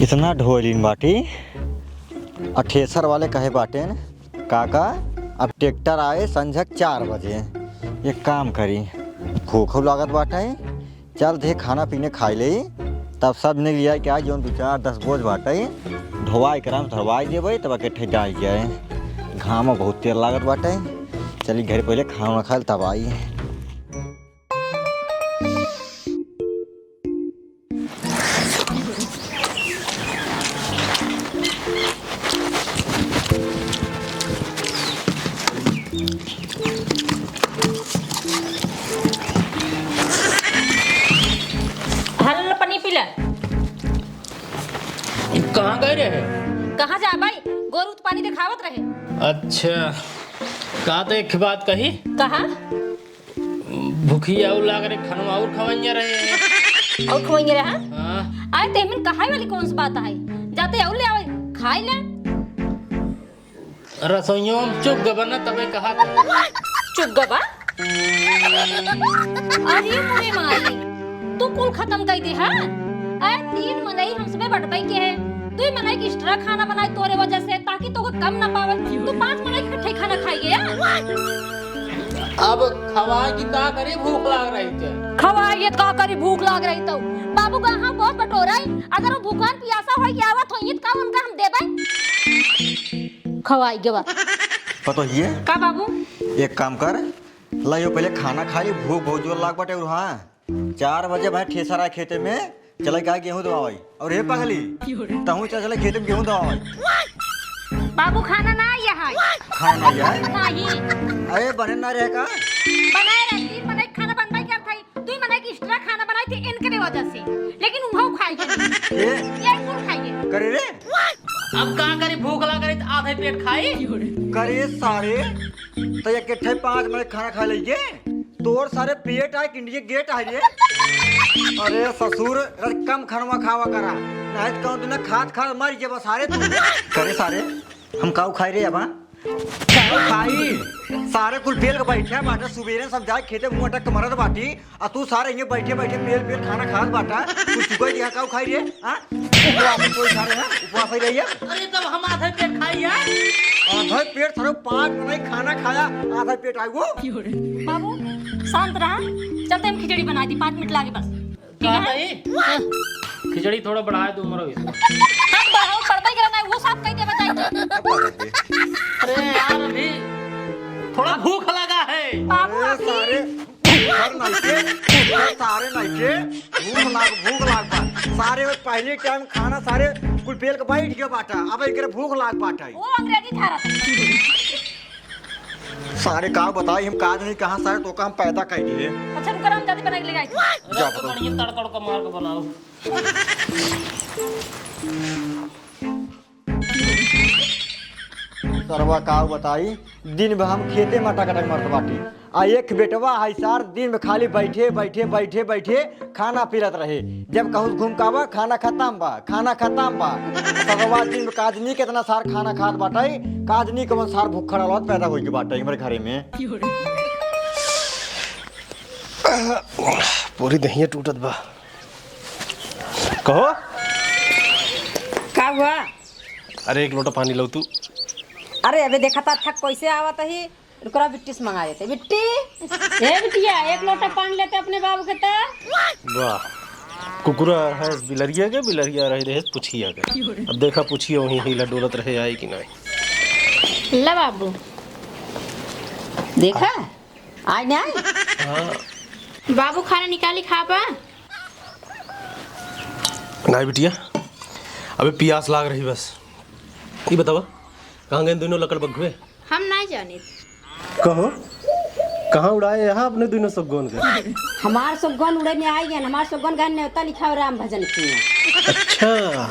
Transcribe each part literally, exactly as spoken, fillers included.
इतना ढोलिन बाटी, आ thresher वाले कहे बाटेन, "काका, अब tractor आए संझक चार बजे।" एक काम करी, भूख लागत बाटे, चल दे खाना पीने खाई ले, तब सब ने लिया क्या जौन दो चार दस बोझ बाटे, ढोवाई कराम धरवाई देबे, तब के ठे डाल जाए। घाम बहुत तेज लागत बाटे, चली घर पहले खाना खा ले तब आई। हल पनी पीला। कहाँ गए रहे? कहाँ जा भाई, गोरू तो पानी दिखावत रहे। अच्छा, का तो एक बात कही। कहा? भुखिया और लाग रहे, खनवा और खवैया रहे। और खवैया रहा? हाँ। अरे, तेमन कहाई वाली कौन सी बात है? जाते और ले आवे, खाई ले। रसोइयों में चुग गबा ना, तबे कहा था। चुग गबा? अरे मोरे माई, तू कुल खत्म कर दे, हाँ? अरे, तीन मनई हम सबे बटबई के है, दुई मनई के extra खाना बनाई तोरे वजह से, ताकि तोके कम ना पावे। तू पाँच मनई के इकट्ठे खाना खाई गया। अब खवाए की का करी, भूख लाग रही थे। खवाए ये का करी, भूख लाग रही तो। बाबू का हाँ बहुत बटोरा है, अगर वो भूखान पियासा होई के आवत होई तो का उनका हम देबे? खवाई के बाद। पतो हिये? का बाबू? एक काम कर, ला यो पहले खाना खा ली, भूख बहुत जोर लाग बाटे। और हाँ, चार बजे भाई thresher आए खेते में, चले का गेहूं दवाई। और हे पगली, तहूं चल चले खेते में गेहूं दवाई। बाबू, खाना ना आया है। खाना ना आया है? नहीं। अरे बने ना रहे का? बनाए रहे, तीन मनई खाना बनवाई क्या था? दुई मनई के extra खाना बनाई थी इनके वजह से, लेकिन उहाँ खाई गए। ए? ये कुल खाई गए। करे रे? अब का करी, भूख लग रही तो आधे पेट खाई। करे सारे, तो एक ठे पाँच मनई खाना खा लेंगे। तोर सारे पेट आए कि India gate आए रे। अरे ससुर, अरे कम खनवा खावा करा, नहीं तो कहूँ तू ना खात खात मर जेबा सारे तू। करे सारे, हम काऊ खाई रे अब, हाँ? काऊ खाई? सारे कुल पेल के बैठे बाटे, सुबेरे सब जाए खेते मुंह अटक के मरत बाटी, आ तू सारे ये बैठे बैठे पेल पेल खाना खात बाटा। कुछ चुकाई दिया काऊ खाई रे, हाँ? उपवास कोई खा रहे हैं, उपवास ही रहिए। अरे तब हम आधे पेट खाई यार। आधे पेट सारे पाँच मनई खाना खाया, आधे पेट आए वो। बाबू शांत रहा, चलते हम खिचड़ी बना दी, पाँच मिनट लागे बस। ठीक है? खिचड़ी थोड़ा बढ़ाए दो, मरो इसको। हम बढ़ाओ, बढ़बे करना है, वो साफ कह दे बताइए। अरे यार, अभी थोड़ा भूख लगा है। बाबू, अरे अभी सारे, भूख नहीं के, भूख सारे नहीं के, भूख लाग, भूख लाग बा। सारे वो पहले टाइम खाना सारे कुल पेल के बैठ गया बाटा, अब एकरे भूख लाग बाटा। वो अंग्रेजी झाड़ा। सारे का बताई हम, काज नहीं कहाँ सारे तो का हम पैदा कर दिए। अच्छा, रुका, हम जाते बना के ले आई। जा तो बताओ। बढ़िया तड़का उड़का मार के बनाओ। सरवा का बताई, दिन भर हम खेते में टकटक मरत बाटी। आ एक बेटवा है सार, दिन में खाली बैठे, बैठे, बैठे, बैठे खाना पेलत रहे। जब कहूँ घूम के आवा, खाना खत्म बा, खाना खत्म बा। सगवा दिन में काजनी केतना सार खाना खात बाटे, काजनी कवन सार भुक्खड़ औलाद पैदा होई के बाटे हमरे घरे में। पूरी दहिया टूटत बा। कहो। का हुआ? अरे, एक लोटा पानी लो तू। अरे, अबे देखा था थक कैसे आवत ही। रुकरा, बिट्टी से मंगा देते। बिट्टी, ए बिटिया, एक लोटा पानी लेते अपने बाबू के तो। वाह, कुकुरा है बिलरिया के, बिलरिया रही रहे पुछिया के। अब देखा पुछिया वहीं हिला डोलत रहे, आई कि नहीं। ला बाबू, देखा, आई ना आई? हाँ। बाबू खाना निकाली, खा पा। नहीं बिटिया, अबे पियास लाग रही बस। ई बतावा, कहाँ गए दोनों लकड़ बग्घुए? हम नहीं जानित। कहो, कहाँ उड़ाए यहाँ अपने दोनों सगोन के? हमार सगोन उड़े में आई गए, हमार सगोन गए न्योता लिखावे राम भजन किया। अच्छा,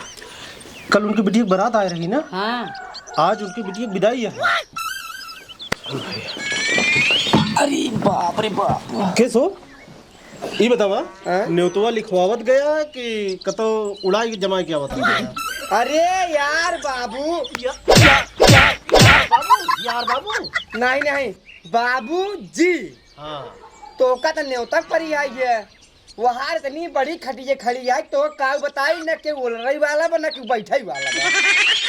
कल उनकी बिटिया की बारात आए रही ना? हाँ। आज उनकी बिटिया की विदाई है। अरे बाप रे बाप। कैसे हो? ई बतावा, हाँ? न्योतवा लिखवावत गया कि कतो उड़ाई जमाई के आवत रहा? अरे यार बाबू। या-, या-, या-, यार बाबू, यार बाबू। नहीं, नहीं, बाबू जी। हाँ। तोका तो न्योता पर ही आई है। वहार इतनी बड़ी खटिया खड़ी है, तो का बताई, न के ओलरई वाला बा, न के बैठई वाला बा।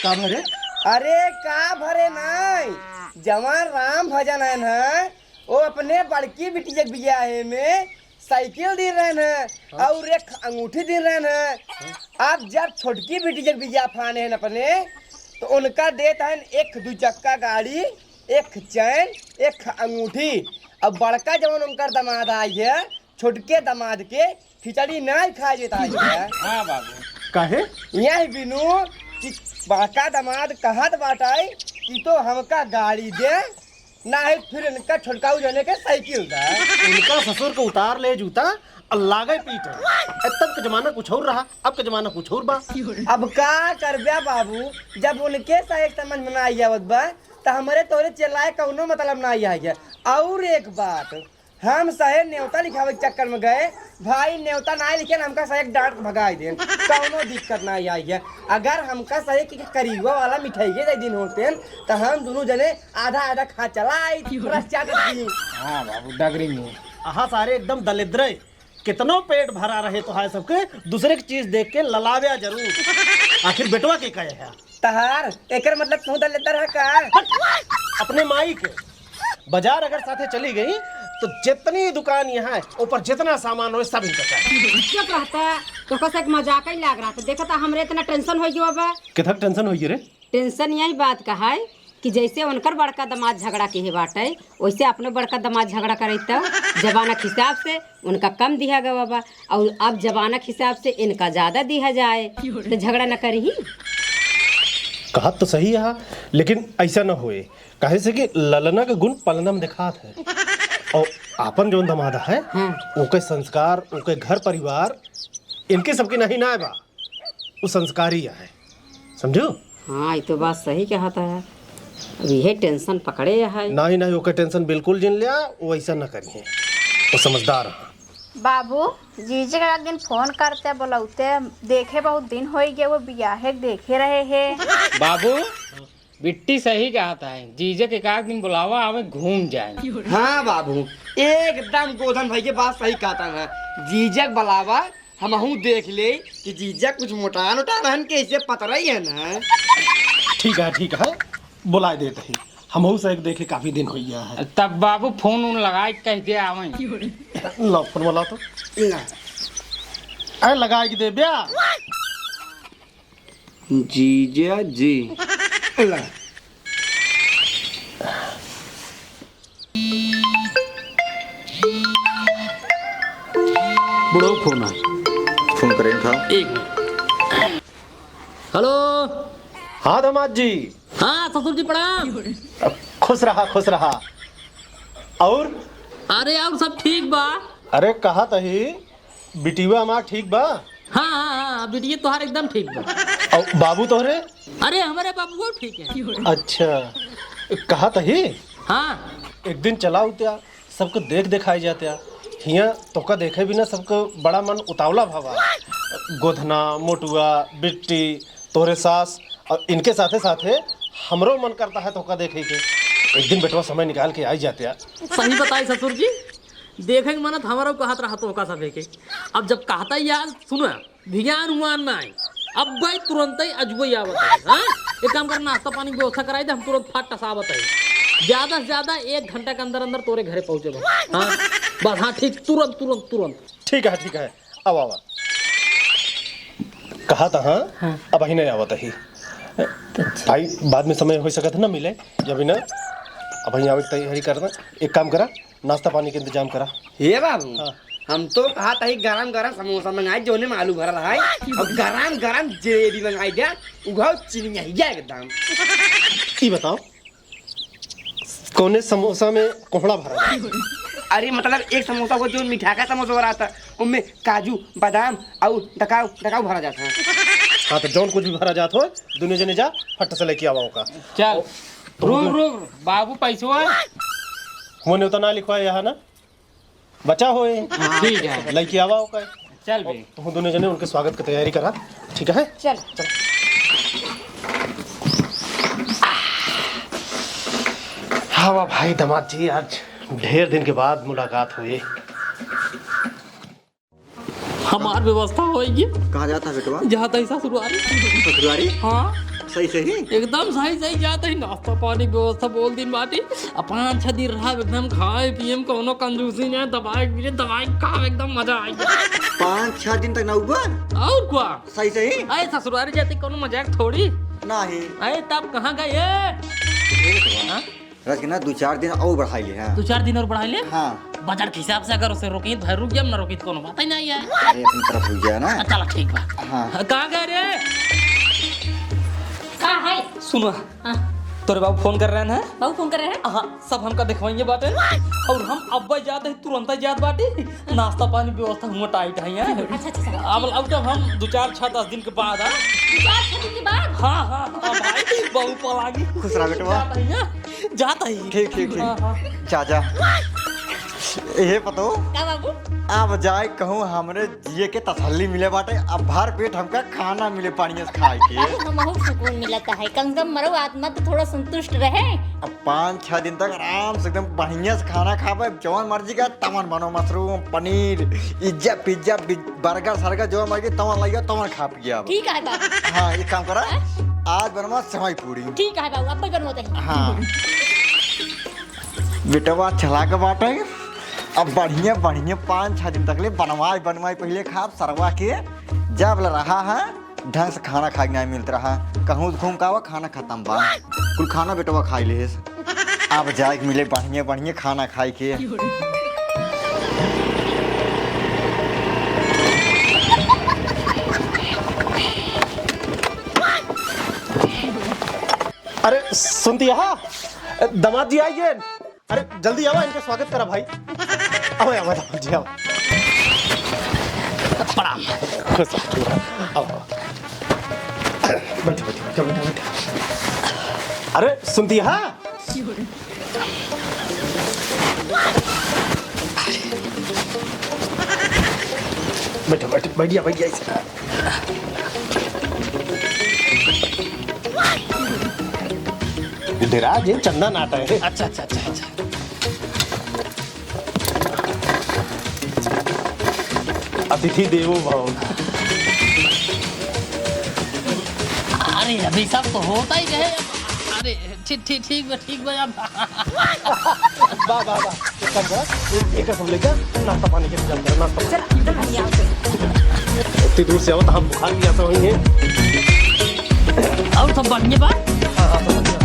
का भरे? अरे का भरे नाई, जवान राम भजन है ना, वो अपने बड़की बिटिया के बियाहे में साइकिल दे रहन है, हाँ। और एक अंगूठी दे रहन है। हाँ। अब जब छोटकी बिटिया के बियाह फाने हैं अपने, तो उनका देत हैं एक दू चक्का गाड़ी, एक चैन, एक अंगूठी। अब बड़का जवन उनकर दामाद आई है, छोटके दामाद के खिचड़ी नाई खाए देता है। हाँ बाबू। काहे? यही बिनु कि बड़का दामाद कहत बाटे कि तो हमका गाड़ी दे, नाहीं फिर इनका छोटकाऊ जने के साइकिल दे। इनका ससुर के उतार ले जूता और लागे पीटे। ए, तब के जमाना कुछ और रहा, अब के जमाना कुछ और बा। अब का करब्या बाबू, जब उनके सही समझ में ना आवत बा, त हमरे तोरे चिल्लाए कौनो मतलब ना आई है। और एक बात, हम सहे नेवता लिखावे के चक्कर में गए, भाई नेवता ना लिखे, हमका सहे डांट के भगाई देन, कौनो दिक्कत ना आई है। अगर हमका सहे कि करीबा वाला मिठाइये दे दिन होते, त हम दुनू जने आधा आधा खा चला आई, रस चाटत की। हाँ बाबू, डगरी में। आहा सारे एकदम दलिद्र है, कितनो पेट भरा रहे तो है सबके, दूसरे की चीज देख के ललाव्या जरूर। आखिर बेटवा के कहे है? तहार, एकर मतलब तू दलिद्र है का? अपने माई के। बाजार अगर साथे चली गई, तो जितनी दुकान यहाँ है, ऊपर जितना सामान हो, सब इनका चाही। चुप रहता, तोका से एक मजाक ही लाग रहा था। देखा था, हमरे इतना टेंशन हो गया बा। कितना टेंशन हो गया रे? टेंशन यही बात का है कि जैसे उनकर बड़का दामाद झगड़ा किहे बाटे, वैसे अपने बड़का दामाद झगड़ा करे, तो जमाना के हिसाब से उनका कम दिहा गवा बा, और अब जमाना के हिसाब से इनका ज्यादा दिहा जाए, तो झगड़ा न करी। कहत तो सही है, लेकिन ऐसा न होए, काहे से कि ललना के गुण पलना में दिखात है। और आपन जौन दामाद है, हाँ। ओके संस्कार, ओके घर परिवार, इनके सबके नहीं ना बा। उ संस्कारी है, समझो? हाँ, ये तो बात सही कहत है। अब यह टेंशन पकड़े है। नहीं, नहीं, ओके टेंशन बिल्कुल जिन लिया, वो ऐसा ना करिए। वो समझदार है। बाबू, जीजे का एक दिन फोन करते, बोलौते, देखे बहुत दिन होई गए, वो बियाहे के देखे रहे है। बाबू, बिट्टी सही कहत है, जीजे के एक दिन बुलावा, आवे घूम जाए। हाँ बाबू, एकदम गोधन भाई के बात सही कहत है। जीजे के बुलावा, हमहू देख ले कि जीजा कुछ मोटान उटान हन, कैसे पतरई है ना। ठीक है, ठीक है, बुलाए देत ही। हमहू से एक देखे काफी दिन हो गया है। तब बाबू फोन उन लगाए के कह दे आवे। लो फोन वाला तो। ना। अरे लगाए के दे ब्या। जीजा जी। ला। बुढ़ऊ फोन आ। फोन करें था। एक मिनट। हेलो। हाँ दामाद जी। हाँ ससुर जी प्रणाम। खुश रहा, खुश रहा। और? अरे और सब ठीक बा। अरे कहा तही बिटिया हमार ठीक बा? हाँ, हाँ, हाँ, बिटिया तोहार एकदम ठीक बा। और बाबू तोहरे? अरे, हमरे बाबू ठीक है। अच्छा, कहा तही? हाँ। एक दिन चला उत्या, सबको देख देखाई जात्या। हियाँ तोका देखे बिना सबको बड़ा मन उतावला भवा। गोधना, मोटुआ, बिट्टी, तोहरे सास और इनके साथे साथे हमरो मन करता है तोका देखे के। एक दिन बेटवा समय निकाल के आई जात्या। सही बताई ससुर जी, देखे के मन त हमरो कहत रहा तोका सभे के। अब जब कहता ही यार सुना, भियान उआन ना आई। अब भाई तुरंत ही अजुबे आवत है, हाँ? एक काम कर, नाश्ता पानी की व्यवस्था कराई दे, हम तुरंत फाट टसावत है। ज्यादा से ज्यादा एक घंटा के अंदर अंदर तोरे घरे पहुँचे बा। हाँ? बस, हाँ, ठीक, तुरंत, तुरंत, तुरंत। ठीक है, ठीक है, अब आवा। कहा था, हाँ? हाँ। अब ही नहीं आवत ही। अच्छा। भाई, बाद में समय हो सकत है ना मिले, जब ही ना, अब ही आवे की तैयारी करना। एक काम करा, नाश्ता पानी के इंतजाम करा। हे बाबू, हाँ। हम तो कहा था ही गरम गरम समोसा मंगाई, जोने में आलू भरल है। अब गरम गरम जलेबी मंगाई दे, उघाव चिनिया ही गया एकदम। ई बताओ, कौने समोसा में कोहड़ा भरा जाए? अरे मतलब एक समोसा को जो मीठा का समोसा भरा था, उनमें काजू, बादाम और डकाऊ, डकाऊ भरा जाता है। हाँ, तो जौन कुछ भी भरा जात हो, दुनिया जने जा, फट से लेके आवा ओका। चल, ओ, रुक, रुक, बाबू पैसवा। वो न्योता ना लिखवाए यहाँ ना। बचा होए। हाँ। ठीक है। लइके आवा ओका। चल बे। तुम दोनों जने उनके स्वागत की तैयारी करा, ठीक है? चल। चल। हवा भाई दामाद जी, आज ढेर दिन के बाद मुलाकात हुई। हमार व्यवस्था होइगी। कहाँ जाता है बेटवा? जाता ही ससुरारी। ससुरारी? हाँ। सही, सही? एकदम सही, सही जाता ही। नाश्ता पानी व्यवस्था बोल दिन बाटी। अब पाँच छह दिन रहा एकदम खाए पिए में कोनो कंजूसी नहीं, दवाई पीले, दवाई खा एकदम मजा आइगा। पाँच छह दिन तक ना हुआ? और क्या? सही, सही? अरे ससुरारी जाते कोनो मजाक थोड़ी। नहीं। अरे तब कहाँ गए? हाँ? रच के ना दो चार दिन और बढ़ाई ले, हाँ। दो चार दिन और बढ़ाई ले? हाँ। बजट के हिसाब से अगर उसे रोकी तो भाई रुक जाए, ना रोकी तो कोनो बात ही नहीं है। अरे अपनी तरफ रुक जाए ना। हाँ, चला ठीक बा। हाँ। कहाँ गए रे? का है? सुनो। हाँ। तोरे बाबू फोन कर रहे हैं? बाबू फोन कर रहे हैं? हाँ, सब हमका दिखवाइए बाटे। और हम अब जाते हैं, तुरंत ही जात बाटी। नाश्ता पानी व्यवस्था हुआ टाइट है यहाँ। अच्छा, अच्छा, अच्छा। अब, अब जब हम दो चार छह दस दिन के बाद, हाँ। दो चार छह दिन के बाद? हाँ, हाँ, हाँ, भाई, बहुत पलागी। खुश रहा बेटवा। जाता ही, हाँ। जाता ही। ठीक, ठीक, ठीक। हाँ, हाँ। जा, जा। ये पतो? का बाबू? अब जाए कहूँ हमरे जिए के तसल्ली मिले बाटे, अब भर पेट हमका खाना मिले बढ़िया से खाए के। बाबू, हमहू सुकून मिलता है, कम से कम मरो आत्मा तो थोड़ा संतुष्ट रहे। अब पाँच छह दिन तक आराम से एकदम बढ़िया से खाना खाबे, जवन मर्जी का तवन बनो, मशरूम, पनीर, इज्जा, पिज्जा, बि-, बर्गर, सर्गर, जवन मर्जी तवन लइया, तवन खा पिया अब। ठीक है बाबू। हाँ, एक काम करा, हाँ? आज बनवा सेवई पूरी। ठीक है बाबू, अब बनवा दे। हाँ। बेटवा चला के बाटे, अब बढ़िया बढ़िया पाँच छह दिन तक ले बनवाई बनवाई पहिले खाब सरवा के, जब ले रहा है ढंग से खाना खाए के नहीं मिलत रहा, कहूँ घूम के आवा खाना खत्म बा, कुल खाना बेटवा खाई लेस। अब जाए के मिले बढ़िया बढ़िया खाना खाए के। अरे सुनती है, दमाद जी आइए। अरे जल्दी आवा, इनके स्वागत करा भाई। आवा, आवा, आवा जी, आवा। प्रणाम। खुश रहो, आवा, आवा। बैठो, बैठो, बैठो, बैठो, बैठो। अरे सुनती है? बैठो, बैठो, बैठ जा, बैठ जा इसे। डेरा जे चंदा नाटा है। अच्छा, अच्छा, अच्छा, अच्छा। अतिथि देवो भव। अरे, अभी सब तो होता ही रहे। अरे, ठीक, ठीक, ठीक बा, ठीक बा, अब। वाह, वाह, वाह। एक काम करा, एक, एक सब लेके नाश्ता पानी के इंतजाम करा, नाश्ता पानी। चल, चल, भैया, आओ, चल। इतनी दूर से आओ तो हम बुखार भी आता होइए। और सब बढ़िया बा? हाँ, हाँ, सब बढ़िया।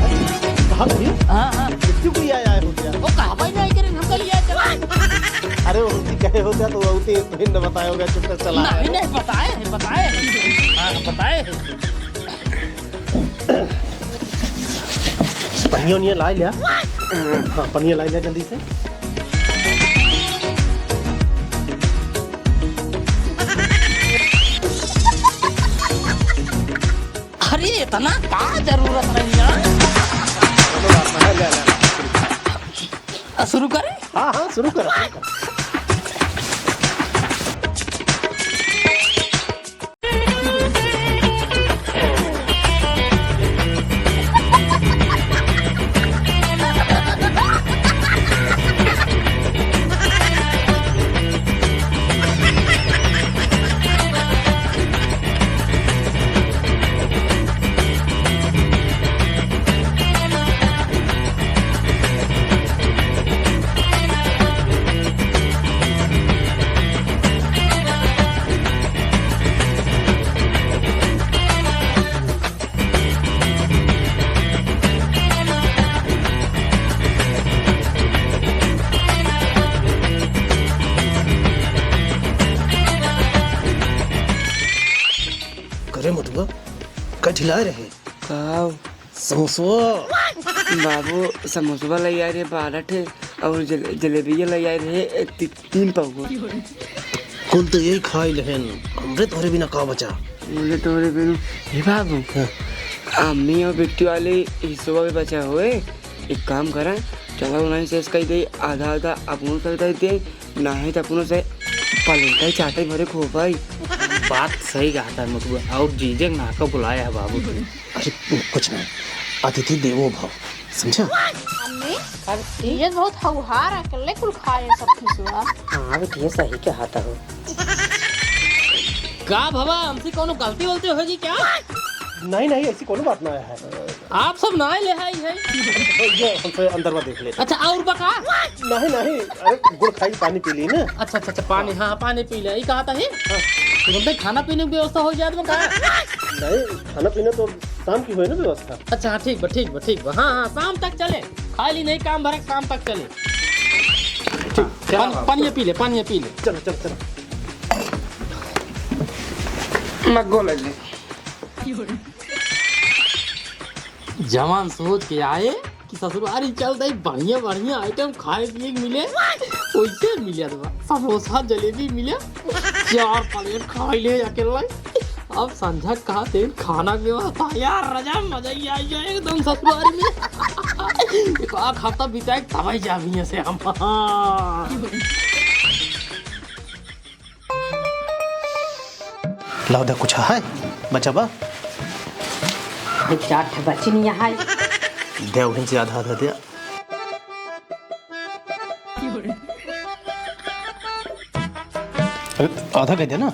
कहाँ गई? हाँ, हाँ। क्यों कोई आया है हो गया? वो कहाँ भाई नहीं करे, हम कल आया चला। अरे, वो उनकी कहे हो गया तो वो उतनी तुहिन न बताया होगा, चुपचाप चला आया नहीं, है। नहीं, बताए हैं, बताए हैं। हाँ, बताए हैं। पनिया उनिया ला लिया। हाँ, पनिया ला लिया जल्दी से। अरे, इतना का जरूरत रही है? आ, शुरू करें? हाँ, हाँ, शुरू करो, शुरू करो। करे मटुआ, का ढिलाए रहे? का? समोसवा। बाबू, समोसवा ले आए रहे बारह ठे और जले-, जलेबिया ले आए रहे, ए, ती-, तीन पौवा। कुल तो यही खाई लेहन, हमरे तोहरे बिना का बचा? बोले तोहरे बिनु, हे बाबू, हाँ। अम्मी और बिट्टू वाले हिस्सवा भी बचा होए, एक काम करा, चला उन्हीं से इसका ही दे, आधा आधा अपनों से दे दे, नाहीं तो अपनों से पलेटा ही चाटे भरे खो पाई। बात सही कहा था मटुआ, और जीजे नाका बुलाया है बाबू। अरे कुछ नहीं, अतिथि देवो भव, समझा? अम्मी, ये बहुत हौहार है, अकेले कुल खाए सब खिसुआ। हाँ बेटी, ये सही कहा था हो। का भवा, हमसे कौनो गलती वलती होगी क्या? नहीं, नहीं, ऐसी कौनो बात ना है। आप सब ना ले आई है। ये हमसे अंदर में देख लेते। अच्छा, और बका? नहीं, नहीं, अरे गुड़ खाई, पानी पी ली ना। अच्छा, अच्छा, अच्छा, पानी, हाँ, पानी पी ले। ई कहा था ही? हाँ। तुम पे खाना पीने की व्यवस्था हो जाए तो का? नहीं, खाना पीना तो शाम की होए ना व्यवस्था। अच्छा, हाँ, ठीक बा, ठीक बा, ठीक बा। हाँ, हाँ, शाम तक चले। खाली नहीं काम भरक, शाम तक चले। ठीक, चला पानी, बाबू। पानी पी ले, पानी पी ले। चलो, चलो, चलो। मग्गो ले ले। जवान सोच के आए कि ससुरारी चल दई, बढ़िया बढ़िया आइटम खाए पिए के मिले। वैसे मिले तो समोसा जलेबी मिले, चार प्लेट खाई ले अकेला। अब संझा का दिन खाना के व्यवस्था यार, रजा मजा ही आ जाए एकदम ससुरारी में। एक आध हफ्ता बिताए तब ही जाबी से हम। लाओ दे, कुछ है बचा बा? अरे, चार ठे बची नहीं है। दे, उन्हीं से आधा आधा दे। अरे, आधा कह दे ना।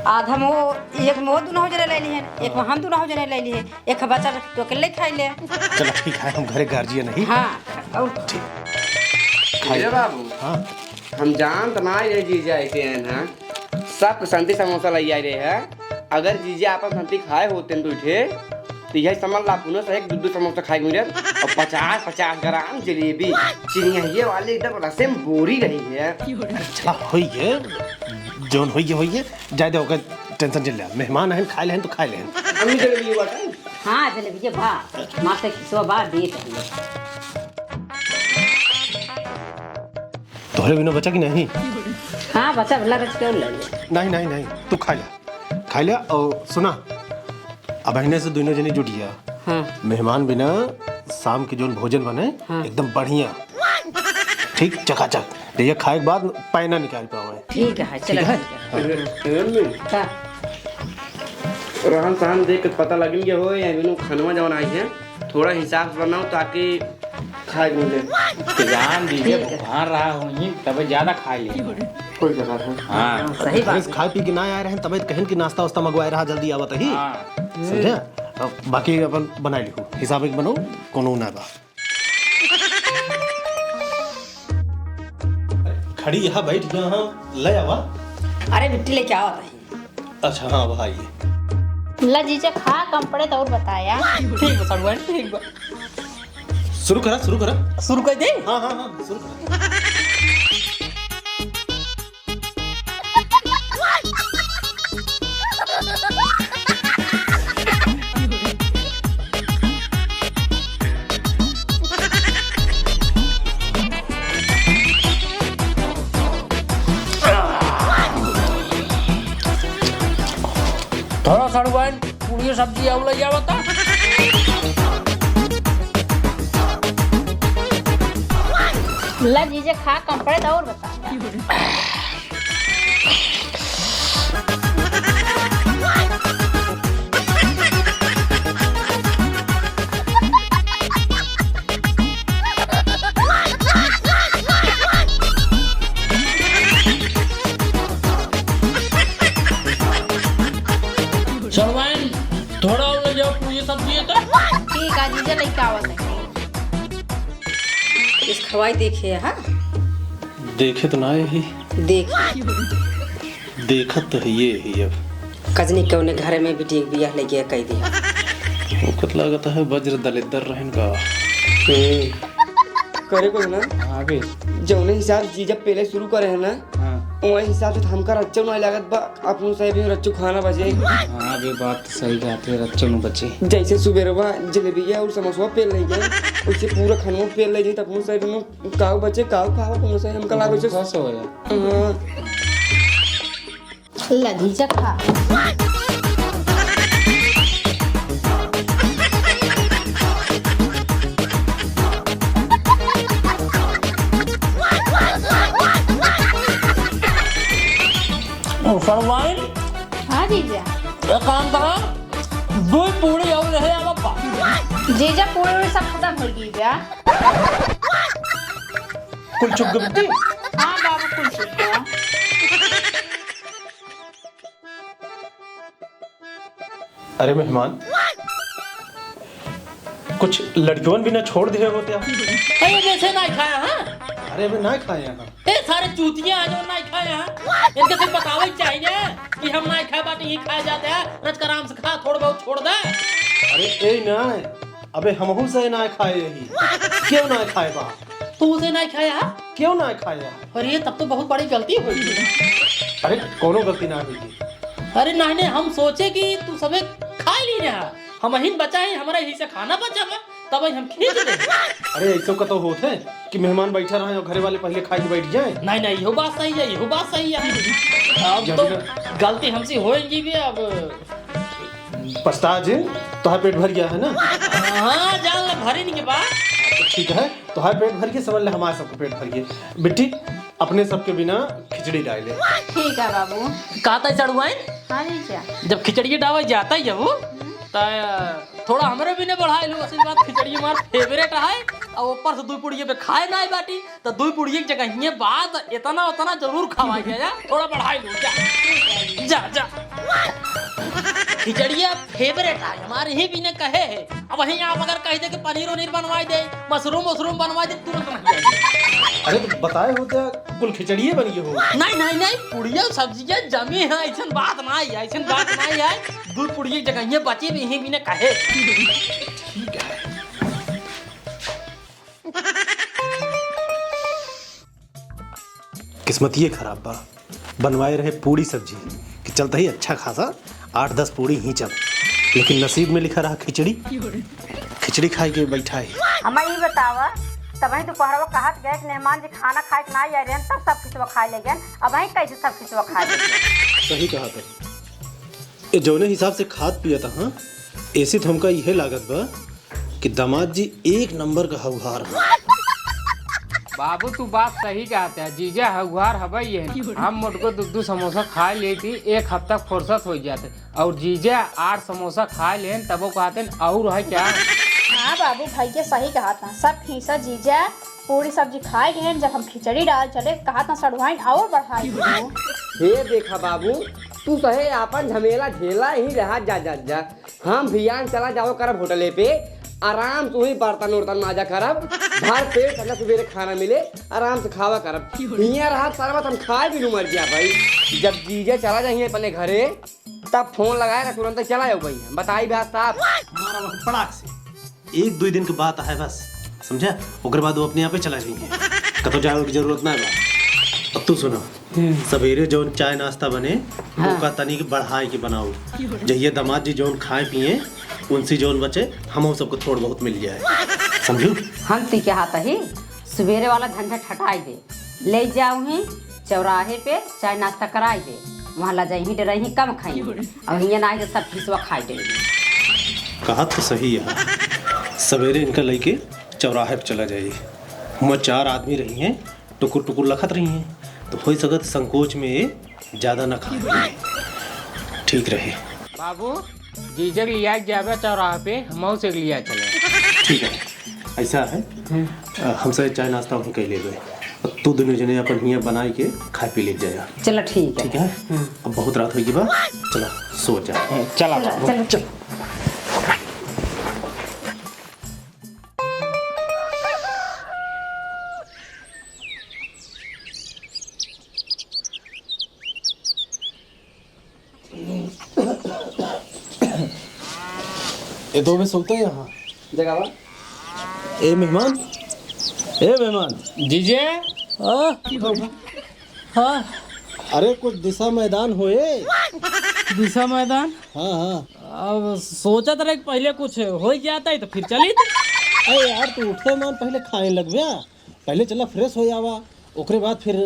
आधा मो, एक मो दुनो जने ले ली है, एक हम दुनो जने ले ली है, एक बचा तो अकेले खाई ले। चलो ठीक है, हम घरे गार्जियन नहीं। हाँ, और ठीक। खाई। ए बाबू। हाँ। हम जानत ना रहे जीजा ऐसे हैं ना, सब संती समोसा ले आए रहे हैं। अगर जीजा आपन संती खाए होते न दुइ ठे, तो यही समझ ला, पुनः से एक दू दू समोसा खाए के मिलत और पचास पचास ग्राम जलेबी, चिनिया वाले एकदम रसे में बोरी रही है। अच्छा, होई है, जौन होई है, होई है, जाए दे, ओकर टेंशन चल जा। मेहमान आहिन, खाए लेहन तो खाए लेहन। अम्मी जलेबी बाटे? हाँ, जलेबी बा, माँ से खिसवा बा, देत है। तोहरे बिना बचा कि नहीं? हाँ, बचा, भला रच के ले ले। नहीं, नहीं, नहीं, तू खा ले, खा ले। और सुना, अब अहिने से दोनों जने जुटिया। हाँ। मेहमान बिना शाम के जोन भोजन बने, हाँ। एकदम बढ़िया, ठीक, चकाचक। ये खाए के बाद पैना निकाल पावे। ठीक है, चलो, ठीक है? ठीक है। हाँ। का? रहन सहन देख के पता लगिन के हो, या बिनु खनवा जवन आई है, थोड़ा हिसाब से बनाओ ताकि खाए के मिले। तो जान दीजिए, ठीक है। भुखान रहा होई, तबे ज्यादा खा लिए। कोई बात नहीं। हाँ। हाँ, सही बात अरे, है। खाए पी के ना आए रहे, तबे कहन कि नाश्ता वास्ता मंगवाए रहा, जल्दी आवत ही। हाँ। समझे? अब बाकी अपन बनाए लिखो, हिसाब एक बनाओ, कोनो ना बा। खड़ी यहाँ बैठ गया, हाँ, ले आवा। अरे बिट्टी लेके आवत ही। अच्छा, हाँ, वहाँ आइए। ला जीजा, खा कम पड़े तो और बताया। ठीक बा, सड़ुआइन, ठीक बा। शुरू करा, शुरू करा। शुरू कर दे? हाँ, हाँ, हाँ, शुरू करा। थोड़ा सड़ुआइन, पूरी सब्जी अउ लइ आवता। ला जीजा, खा कम पड़े तो और बता। सड़ुआइन, थोड़ा और ले जाओ, पूरी सब्जी है तो। ठीक है जीजा, लेके आवत है। इस खवाई देखे, हाँ? देखे तो ना है ही। देख। देखत तो है ये ही अब। कजनी कौने घरे में बिटिया के बियाह लइ गया कह दिया। ओकर लागत है वज्र दलिद्दर रहन का। हम्म। करे को ना? हाँ बे। जौने हिसाब से जीजा पेले शुरू करे है ना, हाँ। वही हिसाब से हमका रच्चो ना लागत बा, अपनों से भी रच्चो खाना बचे। हाँ बे, बात तो सही कहते, रच्चो न बचे। जैसे सुबेरवा जलेबिया और समोसवा पेल लइ गए, वैसे पूरा खनवा पेल लइ गए, तब अपनों से भी काऊ बचे, काऊ खाओ, तुम से हमका लागो से बस हो गया। हाँ। ला जीजा खा। ओ, सड़ुआइन? हाँ जीजा। एक काम करा, दो पूरी और ले आवा बा। जीजा, पूरी उरी सब खतम होइ गई बा। कुल चुप गए बिट्टी? हाँ बाबू, कुल चुप गया। अरे मेहमान, कुछ लड़किवन भी ना छोड़ दिए होते आप। अरे, जैसे ना खाया, हाँ? अरे, अबे ना खाए यहाँ। ए, सारे चूतिया आ जाओ, ना खाए यहाँ। इनके सिर्फ बतावे के चाहिए कि हम ना खाए बाटे, ही खाए जाते हैं। रच के आराम से खा, थोड़ा बहुत छोड़ दे। अरे, ए ना, अबे हमहू से ना खाए यही। क्यों ना खाए बा? तू उसे ना खाया? क्यों ना खाया? अरे, तब तो बहुत बड़ी गलती हो गई। अरे, कोनो गलती ना हुई। अरे, नहीं, नहीं, हम सोचे कि तू सबे खा ली ना। हम ही बचा है, हमारा यही से खाना बचा बा, तब हम खींच दे। अरे, ऐसे का तो होत है कि मेहमान बैठा रहे और घरे वाले पहले खा के बैठ जाए। नहीं, नहीं, इहो बात सही है, इहो बात सही है। अब जब तो ना गलती हमसे होएगी भी अब। पछता जिन, तोहार पेट भर गया है ना? हाँ, जान ले, भरे नहीं के बा। तो ठीक है, तोहार पेट भर गया, समझ ले, हमारे सबके पेट भर गया। बिट्टी, अपने सबके बिना खिचड़ी डाल ले। ठीक है बाबू। का तय चढ़ुआइन? हाँ जीजा। जब खिचड़ी डावे जाता ही है वो, हम्म। त थोड़ा हमरे बिना बढ़ाई लो, असल बात खिचड़ी हमार favourite है, और ऊपर से दुई पुड़िये पे खाए ना बाटी, तो दुई पुड़िये की जगह ये बात इतना उतना जरूर खवाई जाए, थोड़ा बढ़ाई लो, जा। जा, जा। खिचड़िया favourite है हमारे, ही बिना कहे है। अब वहीं आप अगर कह दे कि पनीर उनीर बनवाई दे, mushroom उशरूम बनवाई दे, तुरंत बन जाए। अरे तो बताए हो क्या, कुल खिचड़िए बन गए हो? नहीं, नहीं, नहीं, पुड़िया सब्जिया जमी है, ऐसन बात नहीं है, ऐसन बात नहीं है। दुई पुड़िया की जगह ये बची भी, ही बिना कहे। ठीक है। किस्मतिये खराब बा, बनवाए रहे पूड़ी सब्जी कि चलता ही अच्छा खासा आठ दस पूड़ी ही चल, लेकिन नसीब में लिखा रहा खिचड़ी। खिचड़ी खाए के बैठा है। हमें ई बतावा, तबही दोपहरवा कहत गए कि मेहमान जी खाना खाए के ना आए रहन, तब सब खिचवा खाए ले गए, अबही कैसे सब खिचवा खाए ले गए? सही कहा था। ए, जौने हिसाब से खात पियत ह, एसे तो हमका इहे लागत बा कि दामाद जी एक नंबर का हौहार ह। बाबू, तू बात सही कहत ह, जीजा हौहार हबे ये। हम मोटको दू दू समोसा खा लेती, एक हफ्ता फुर्सत हो जाते, और जीजा आठ समोसा खा लेन, तबो कहते और है क्या? हाँ बाबू, भैया सही कहत ह, सब खीसा जीजा पूरी सब्जी खाए गए, जब हम खिचड़ी डाल चले, कहत ह सड़ुआइन और बढ़ाई दो। हे देखा बाबू, तू सहे आपन झमेला झेला ही रहा, जा, जा, जा। हम भियान चला जाओ करब होटले पे, आराम से वही बर्तन उर्तन माजा करब, भर पेट ठंडा सुबेरे खाना मिले, आराम से खावा करब। हियां रहा सरबत हम खाए भी नू मर गया भाई। जब जीजा चला जाइए अपने घरे, तब फोन लगाएगा, तुरंत चला जाओ भाई, बताई बात साफ। हमारा वक्त पड़ाक से एक दुई दिन के बात है बस, समझा? ओकरे बाद वो अपने आप ही चला जाइए, कतो जाए की जरूरत ना बा। अब तू सुनो, हम्म। सवेरे जौन चाय नाश्ता बने, हाँ। ओका तनिक बढ़ाए के बनाओ। जहिया दामाद जी जौन खाए पिए, उनसे जौन बचे, हमहू सबको थोड़ बहुत मिल जाए, समझू? हम ती के हाथ ही सुबेरे वाला झंझट हटाई दे, ले जाओ ही चौराहे पे चाय नाश्ता कराई दे, वहाँ ला जाई ही डराई ही कम खाई, और हियाँ ना आई तो सब खिसवा खाई दे। कहा तो सही है, सवेरे इनका लेके चौराहे पे चला जाई, हुआँ चार आदमी रही हैं, टुकुर टुकुर लखत रही हैं, तो हो सकत संकोच में ये ज्यादा ना खाए। ठीक रहे। बाबू, जीजा के लिया के जाबे चौराहा पे, हमहू से लिया चले। ठीक है, ऐसा है, हम्म। अ, हमसे चाय नाश्ता वहीं कर लेबे। तू दोनों जने अपन हियाँ बनाई के खाए पी ले जाया। चलो ठीक है। ठीक है? हम्म। अब बहुत रात होगी बा, चला सो जा। चला चलो, बाबू। चलो। चल। ए, दो में सोते हैं यहाँ। जगह बा? ए मेहमान, ए मेहमान। जीजे। हाँ? हाँ? अरे कुछ दिशा मैदान होए। दिशा मैदान? हाँ, हाँ। अब सोचत रहे कि पहले कुछ हो जाता है तो फिर चली। अरे यार, तू उठते मान पहले खाए लगबे। पहले चला fresh हो जावा, ओकरे बाद फिर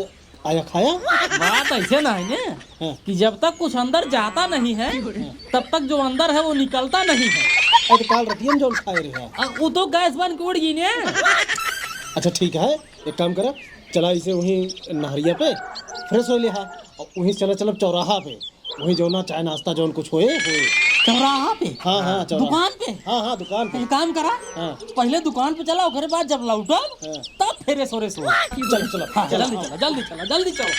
आया खाया। बात ऐसे ना है ने हाँ। कि जब तक कुछ अंदर जाता नहीं है, हाँ। तब तक जो अंदर है वो निकलता नहीं है। अरे तो काल रतिया में जौन खाए रहे। आ, वो तो गैस बन के उड़ गई ने। अच्छा ठीक है, एक काम करा, चला इसे वहीं नहरिया पे fresh हो लिहा, और वहीं चला, चला चौराहा पे। वही जौना चाय नाश्ता जौन कुछ होए, होए। चौराहा पे? हाँ, हाँ, चौराहा। दुकान पे? हाँ, हाँ, दुकान पे। एक काम करा, हाँ। पहले दुकान पे चला, ओकरे बाद जब लौटब, हाँ। तब फिर सोरे सो। चलो, चलो, हाँ, चलो, जल्दी हाँ। चला, जल्दी चला, जल्दी चलो।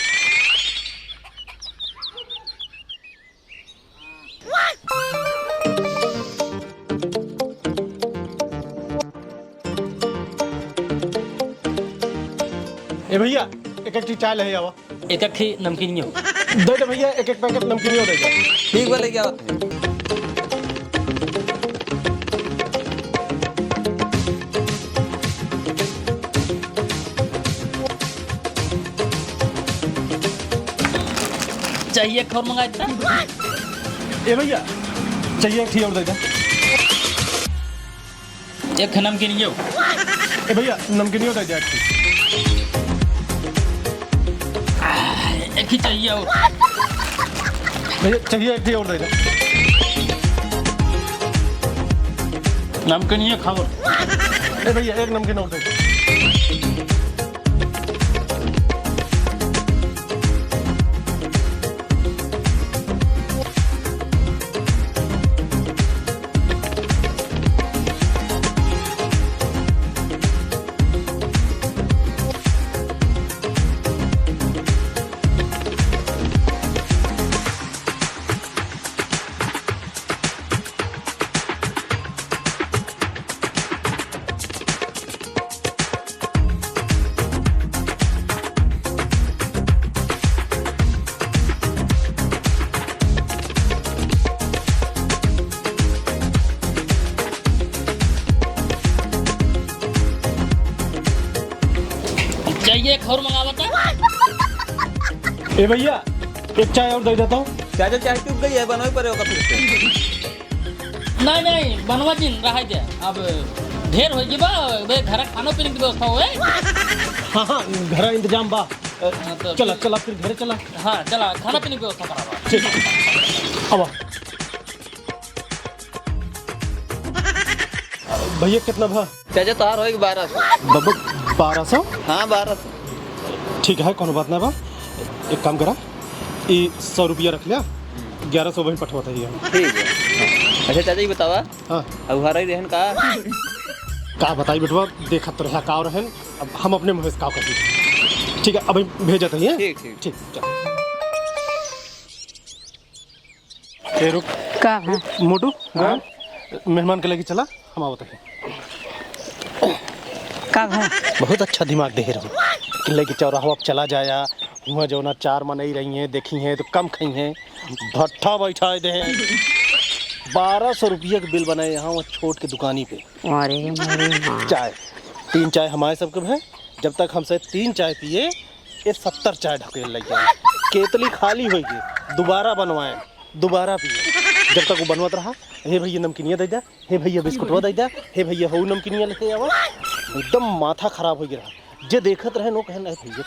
ए भइया, एक एक ठी चाय लहे आवा। एक एक ठी नमकीनियो। दे दे भइया, एक एक पैकेट नमकीनियो दे दे। ठीक बा, लेके आवत है। चाहिए एक और मंगा देता। ए भइया, चाहिए एक ठी और दे दे। एक नमकीनियो। ए भइया, नमकीनियो दे दे एक ठी। एक ही चाहिए और। भइया, चाहिए एक ठी और दे दे। नमकीनियो खाओ। ए भइया, एक नमकीन और दे दे। चाहिए एक और मंगावा था। ए भइया, एक चाय और दे देता हूँ। चाचा, चाय टूट गई है, बनवाई पड़े होगा फिर से। नहीं, नहीं, बनवा जिन, रहा दे। अब ढेर हो गई बा, बे घर खाना पीने की व्यवस्था होए। हाँ, हाँ, घर इंतजाम बा। हाँ, तो चला, फिर चला, फिर घरे चला। हाँ, चला, खाना पीने की व्यवस्था करा बा। ठीक, अब भइया, कितना भा? चाचा, तोहार होई बारह सौ। बाबा, बारह सौ? हाँ, बारह सौ। ठीक है, कौनो बात ना बा। एक काम करा, ई सौ रुपया रख लिया, ग्यारह सौ वहीं पठवा था ये। ठीक है। अच्छा चाचा, ये बतावा, हाँ। अब हराई रहन का? का बताई बेटवा, देखत तो रहा का रहन, अब हम अपने मुँह से का कही। ठीक है, अभी भेजत ही है। ठीक, ठीक। ठीक, चल। ए, रुक। का है? मोटू, हाँ? मेहमान के लगे चला, हम आवत हैं। का है? बहुत अच्छा दिमाग दे रहो कि लेके चौराहा पे चला जाया, हुआँ जौना चार मनई रही हैं, देखी हैं तो कम खाई हैं, भट्ठा बैठा दे हैं। बारह सौ रुपया के बिल बनाए यहाँ, वहाँ छोट के दुकानी पे। अरे मोरे माँ। चाय, तीन चाय हमारे सबके भे, जब तक हमसे तीन चाय पिए, ये सत्तर चाय ढकेल लग जाए। केतली खाली होई गई, दोबारा बनवाए, दोबारा पिए। जब तक वो बनवत रहा, "हे भइया नमकीनिया दे दे, हे भइया बिस्कुटवा दे दे, हे भइया हऊ नमकीनिया लेके आवा।" एकदम माथा खराब हो गया रहा। जे देखत रहे नो कहन, "अरे भइया,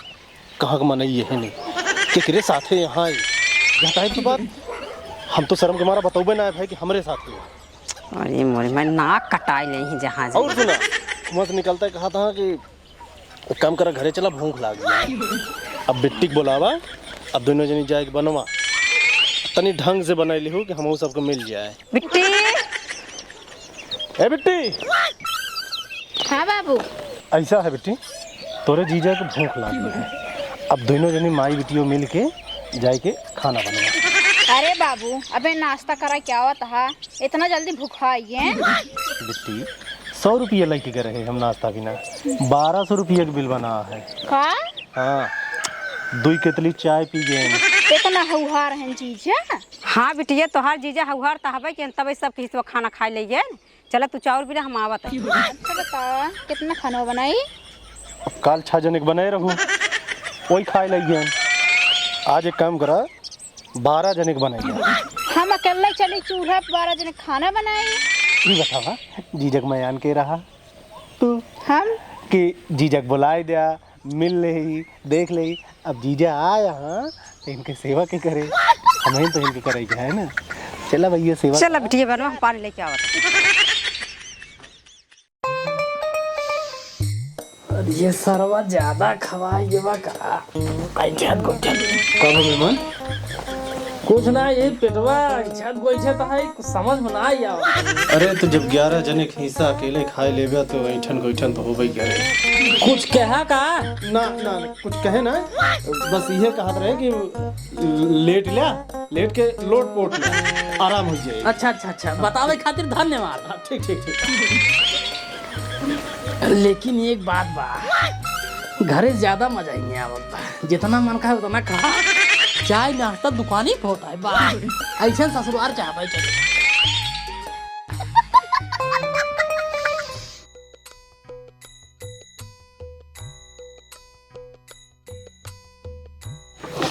कहाँ के मनई ये है नहीं, केकरे साथे यहाँ आई?" जहाँ टाइम के बाद हम तो शर्म के मारा बतौबे ना है भाई कि हमरे साथ ही है। अरे मोरे, मैं नाक कटाई नहीं जहाँ और जाए। सुना, मुँह से निकलता है कहा था कि एक काम करा, घरे चला, भूख लाग गया। अब बिट्टी के बोलावा, अब दोनों जनी जाए के बनवा। तनी ढंग से बनाई लिहू कि हमहू सबको मिल जाए। बिट्टी। ए बिट्टी। हाँ बाबू। ऐसा है बिट्टी, तोरे जीजा के भूख लाग गई है। अब दोनों जनी माई बिटियो मिल के जाए के खाना बनवा। अरे बाबू, अबे नाश्ता करा क्या हुआ था? इतना जल्दी भुखाई है? बिट्टी, सौ रुपया लेके गए रहे हम नाश्ता बिना, बारह सौ रुपया के बिल बना है। का? हाँ, दुई केतली चाय पी गए। इतना हौहार है जीजा? हाँ बिटिया, तोहार जीजा हौहार त हबे कि तबे सब किसी खाना खाए ले गए। चला तू चाउर बिना, हम आवत है। अच्छा बता, कितना खाना बनाई? अब काल छह जने के बनाए रहू, वही खाए ले गए। आज एक काम करा, बारह जने के बनाइए। हम अकेले चली चूल्हा पे बारह जने खाना बनाई? ई बतावा, जीजक मयान के रहा? तू? हम? कि जीजक बुलाए द्या, मिल लेही, देख लेही। अब जीजा आए हाँ, तो इनके सेवा के करे, हम ही तो इनके करे के है ना। चला भैया, सेवा चला करा। बिटिया बनवा, हम पानी लेके आवत। अरे ये सरवा ज्यादा खवाई बा का? ऐठत गोठत। का हो मेहमान? कुछ ना, ये पेटवा ऐठत गोठत है, कुछ समझ में ना आई आवा। अरे तो जब ग्यारह जने के हिस्सा अकेले खाए लेबे तो ऐठन गोठन तो होबे करे। कुछ कहा का? ना, ना, ना, कुछ कहे ना, बस ये कहत रहे कि लेट ल्या, लेट के लोट पोट ल्या, आराम हो जाए। अच्छा, अच्छा, अच्छा, बतावे खातिर धन्यवाद। हाँ, ठीक, ठीक, ठीक। लेकिन एक बात बा, घरे ज्यादा मजा ही नहीं आवत बा। जितना मन कहे उतना खा। चाय नाश्ता दुकानी पे होता है बा। ऐसे ससुराल चाहबे चले।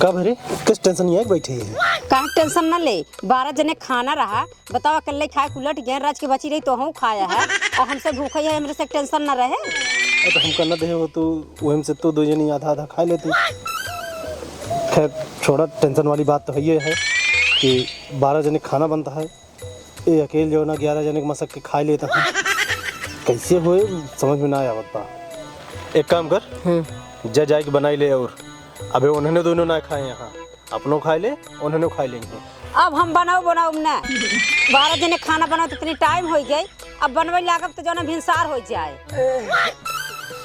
का भरे? कस tension लिया के बैठे है? का tension न ले, बारह जने खाना रहा, बतावा, अकेले खाए के उलट गए, रज के बची रही तो हम खाया है, और हमसे भूखा है, हमरे से tension न रहे। अरे तो हमका न देहे हो तो वही से तो दो जनी आधा आधा खाए लेती। खैर छोड़ा, tension वाली बात तो है ये है कि बारह जने खाना बनता है, ए अकेल जो ना ग्यारह जने के मसक के खाए लेता है। कैसे होए, समझ में ना आवत बा। एक काम कर, हम्म। जा जाए के बनाई ले और अबे उन्होंने दोनों ना खाए यहाँ, अपनो खाए ले, उन्होंने खाए लेंगे। अब हम बनाओ बनाओ ना, बारह जने खाना बनाओ तो इतनी time हो गई, अब बनवे लागब तो जौन भिनसार हो जाए।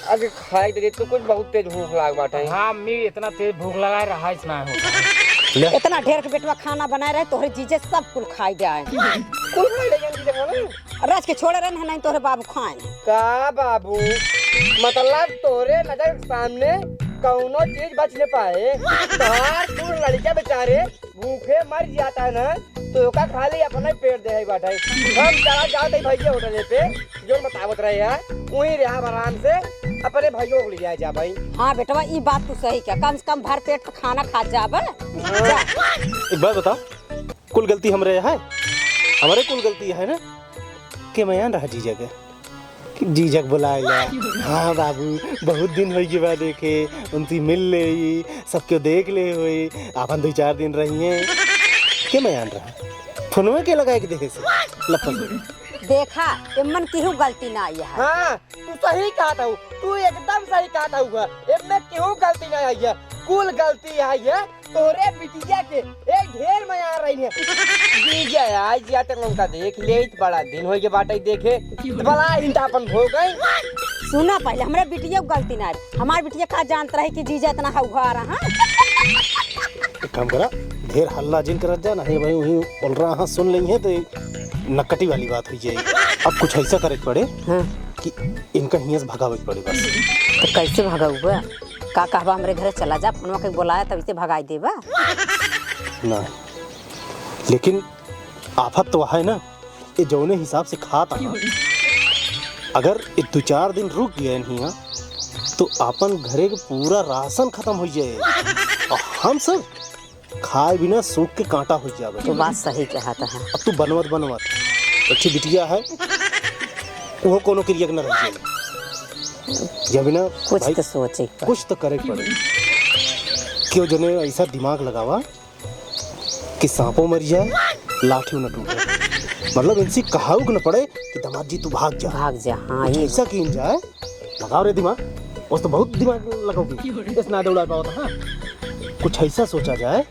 अरे खाए दे, तू कुछ बहुत तेज भूख लाग बाटे। हाँ अम्मी, इतना तेज भूख लगा है, रहा इस ना होता। ले। इतना ढेर के बेटवा खाना बनाए रहे, तोहरे जीजे सब कुल खाई जाए। कुल खाई जाए, जीजे खाना? रज के छोड़े रहे, नहीं तोहरे बाबू खाए। का बाबू? मतलब तोहरे नजर के सामने कौनो चीज बच न पाए? तोहार कुल लड़के बेचारे भूखे मर जाता ना, तो ओका खाली अपना ही पेट देहे बाटे। हम चला जात है भैया होटल पे, जो बतावत रहे हैं, वहीं रहा आराम से, अपने भैया को ले जाए जा भाई। हाँ बेटवा, ई बात तू सही कहा, कम से कम भर पेट तो खाना खा जाबे। हाँ। जा। एक बात बता, कुल गलती हमरे है, हमरे कुल गलती है ना, के मयान रहा जीजा के। जीजक बुलाए ले। हाँ बाबू, बहुत दिन होइ गए बा देखे, उनसे मिल ले, सबके देख ले होई, आपन दो चार दिन रहिए। के मयान रहा? फोनवे के लगाए के देखे से? लपन। देखा, एमन केहू गलती ना आई है। हाँ, तू सही कहत हऊ, तू एकदम सही कहत हऊ, एमे केहू गलती ना आई है, कुल गलती आई है तोरे बिटिया के। एक ढेर मयान रही है। जीजा, आज या तक उनका देख ले, बड़ा दिन होइ गए बाटे देखे, तो बड़ा इनका अपन हो गई। सुना पहले, हमरे बिटिया के गलती ना है, हमार बिटिया का जानत रहे कि जीजा इतना हौहा रहा। एक काम करा, ढेर हल्ला जिन करत जा, नहीं भाई वहीं बोल रहा हाँ सुन लेंगे तो नकटी वाली बात हुई जाएगी। अब कुछ ऐसा करे के पड़े हाँ। कि इनका हियाँ से भगावे के पड़े बस। तो कैसे भगाऊबा? का कहबा हमरे घरे चला जा, फोनवा के बोलाया तब इसे भगाई देबा? ना, लेकिन आफत तो है ना, ये जौने हिसाब से खात आ, अगर ये दो चार दिन रुक गए हियाँ, तो आपन घरे के पूरा राशन खत्म हो जाए और हम सब खाए बिना सूख के कांटा हो जावे। तू बात सही कहत है। अब तू बनवत बनवत एक ठे बिटिया है, वो कोनो क्रिया के न रह जाए। या बिना कुछ भाई, तो सोचे के पड़े। कुछ तो करे के पड़े। क्यों जने ऐसा दिमाग लगावा कि सांपो मर जाए, लाठी न टूटे। मतलब इनसे कहाऊ के न पड़े कि दामाद जी तू भाग जा। भाग जा, हाँ, कुछ ये ऐसा कीन जाए, लगाओ रे दिमाग, उस तो बहुत दिमाग लगाओगे, इस ना दौड़ा पाओ तो, हाँ। कुछ ऐसा सोचा जाए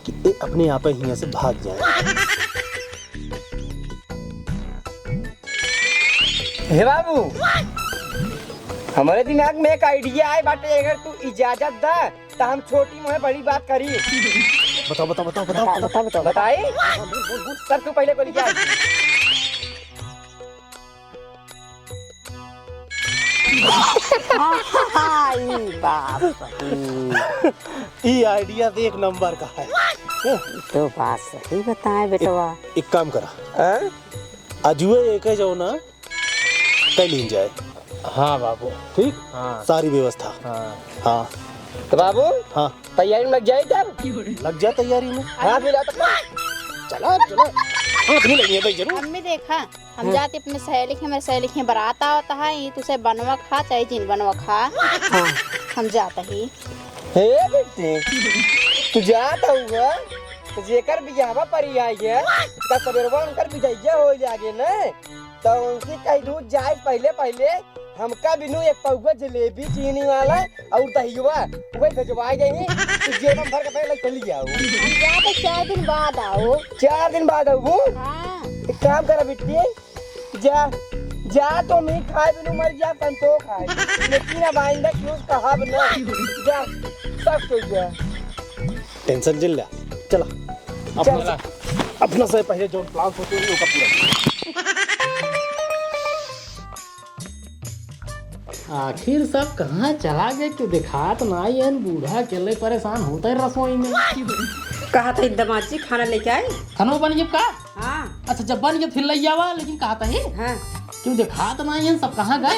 कि ये अपने आप ही यहाँ से भाग जाए। हे बाबू, हमारे दिमाग में एक idea आए बाटे, अगर तू इजाजत दा, तो हम छोटी मुँहे बड़ी बात करी। बताओ, बताओ, बताओ, बताओ। बता, बता, बता, बता। बताई? हाँ, बोल, बोल, बोल। सर, तू पहले बोल क्या? हाँ, ई बाप रे। ई idea तो एक नंबर का है। तो बात सही बताए बेटवा। एक, एक काम करा। हाँ? अजुए एक है जो ना, कई लीन जाए। हाँ बाबू। ठीक? हाँ। सारी व्यवस्था। हाँ। हाँ। तो बाबू, हाँ। तैयारी में लग जाए तब? लग जा तैयारी में। हाँ, फिर आ तो चला, चला। हाँ, अभी लगी है भाई, जरूर। अम्मी देखा, हम हाँ। जाते अपने सहेली के, हमारे सहेली के बारात आवत है, ये तुसे बनवा खा, चाहे जिन बनवा खा। हाँ। हम जाता ही। हे बेटी, तू जात हुआ, तो जेकर बियाहवा परी आई है, त सबेरवा उनकर बिजइया हो जागे न, तो उनसे कह दू, जाए पहले पहले हमका बिनु एक पौवा जलेबी चीनी वाला और दहिया, वही भेजवाई देही, तो जेबम भर के पहले चली आओ। हम जाते चार दिन बाद आओ। चार दिन बाद आओ? हाँ। एक काम करा बिट्टी, जा, जा तो मी खाए बिनु मर जा, संतोष खाए। लेकिन अब आइंदा क्यों कहब न। जा, सब कोई जा। Tension जिन ल्या। चला। अपना चल। से, अपना से पहले जो plan सोचे हो, ओका पूरा। आखिर सब कहाँ चला गए, क्यों देखात नाई है? बूढ़ा अकेले परेशान होता है रसोई में। कहा था दमाद जी खाना लेके आए? खाना बन गया का? हाँ। अच्छा, जब बन गया फिर ले आवा, लेकिन कहा था ही? हाँ। क्यों देखात नाई है, सब कहाँ गए?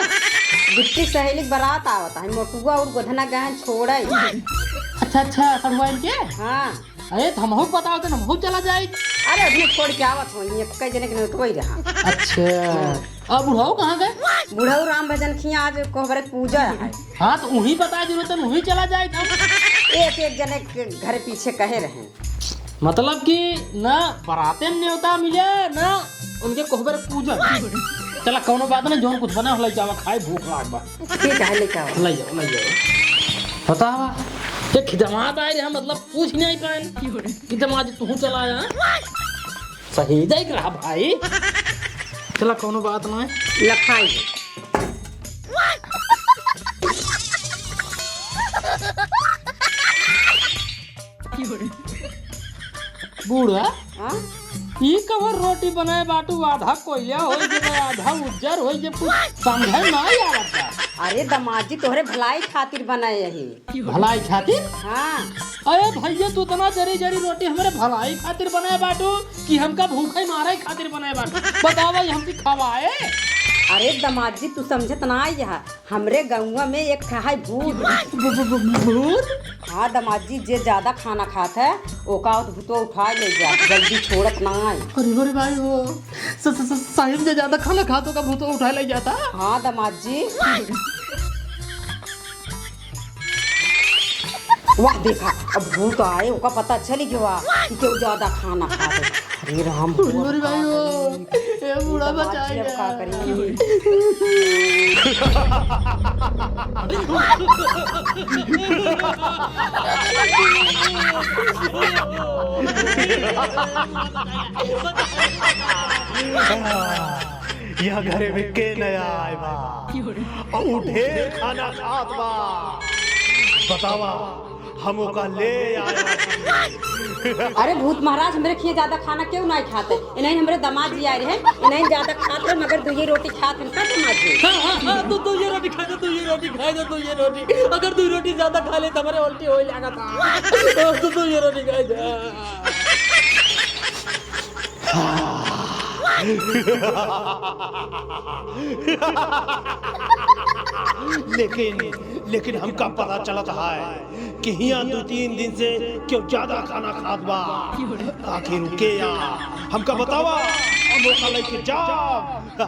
बिट्टी सहेली के बारात आवत है, मोटुआ और गोधना गए हैं छोड़े। अच्छा, अच्छा, सड़ुआइन के? हाँ। अरे, तो हमहू पता होते, हमहू चला जाए। अरे, अपने छोड़ के आवत हो, ये कई जने के नोटवा ही रहा। अच्छा, अब बुढ़ऊ कहाँ गए? बुढ़ऊ राम भजन खिया आज कोहबर के पूजा है। हाँ, तो वहीं बता दे, तो वहीं चला जाए हम। एक, एक जने के घर पीछे कहे रहे। मतलब कि ना बराते में न्योता मिले, ना उनके कोहबर के पूजा। चला, कौनो बात नहीं, जौन कुछ बना हो, ले जावा, खाए, भूख लाग बा। ठीक है, लेके आओ। ले जाओ, ले जाओ। बतावा, ये खिदमात आए रहे, मतलब, पूछ नहीं पाए। खिदमात तू चला आया। सही जाए रहा भाई। चला, कौनो बात ना है। लखाई। बूढ़ा, हाँ? ई कवर रोटी बनाए बाटू, आधा कोइला होई जेबे, आधा उज्जर होई जेबे, कुछ समझे ना आवत बा। अरे दमाद जी, तोहरे भलाई खातिर बनाए यही। भलाई खातिर? हाँ। अरे भैया, तू इतना जरी जरी रोटी हमरे भलाई खातिर बनाए बाटू कि हमका भूखे मारे खातिर बनाए बाटू? बतावा, ये हमके खवाए? अरे दमाद जी, तू समझत ना यह। हमरे गउँवा में एक ठा है भूत। भू-, भू-, भू-, भूत? हाँ दमाद जी, जे ज्यादा खाना खात है, ओका तो भूतो उठा ले जा, जल्दी छोड़त ना आए। अरे, अरे भाई हो, स-, स-, स-, सही में जे ज्यादा खाना खात, ओका भूतो उठा ले जाता। हाँ दमाद जी। वाह, देखा, अब भूत आए, ओका पता चली गवा कि केहू ज्यादा खाना खा गए। अरे राम, अरे भाई हो, ए बूढ़ा बचा गया। अब का करी? यह घरे में के नया आए बा? और ढेर खाना खात बा। बतावा, हम ओका ले आए। अरे भूत महाराज, हमरे खिए ज्यादा खाना केहू नाहीं खात है। इन्हीं हमरे दमाद जी आए रहे, इन्हीं ज्यादा खात रहे, मगर दुइये रोटी खात हन का दमाद जी? हाँ, हाँ, हाँ, दो, दुइये रोटी खाए दे, दुइये रोटी खाए दे, दुइये रोटी। अगर दुइ रोटी ज्यादा खा ले तो हमरे उल्टी होए लागत है। हाँ, तो दुइये रोटी खाए दे। लेकिन, लेकिन हमका पता चलत है कि हियाँ दुइ तीन दिन से केहू ज्यादा खाना खात बा। आखिर उ के या? हमका बतावा, हम ओका लइके जाब।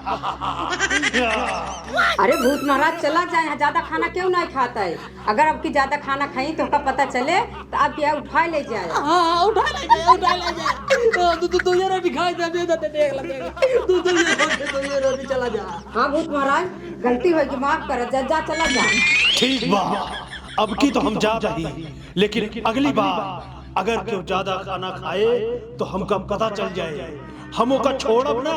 अरे भूत महाराज, चला जाए, यहाँ ज्यादा खाना केहू नाहीं खात है। अगर अब की ज्यादा खाना खाई तो ओका पता चले तो अब क्या उठा ले जाए। हाँ, हाँ, उठा ले जाए, उठा ले जाए। तो तू, तू, तू ये रोटी खाए, दे, दे, दे, देख ले, देख ले। तू, तू ये रोटी, तू ये रोटी चला जा। हाँ भूत महाराज, गलती होई कि माफ कर, जा, जा, चला जा। ठीक बा, अब की तो हम जा रही, लेकिन अगली बार अगर केहू ज्यादा खाना खाए तो हमका पता चल जाए, हम ओका छोड़ब ना,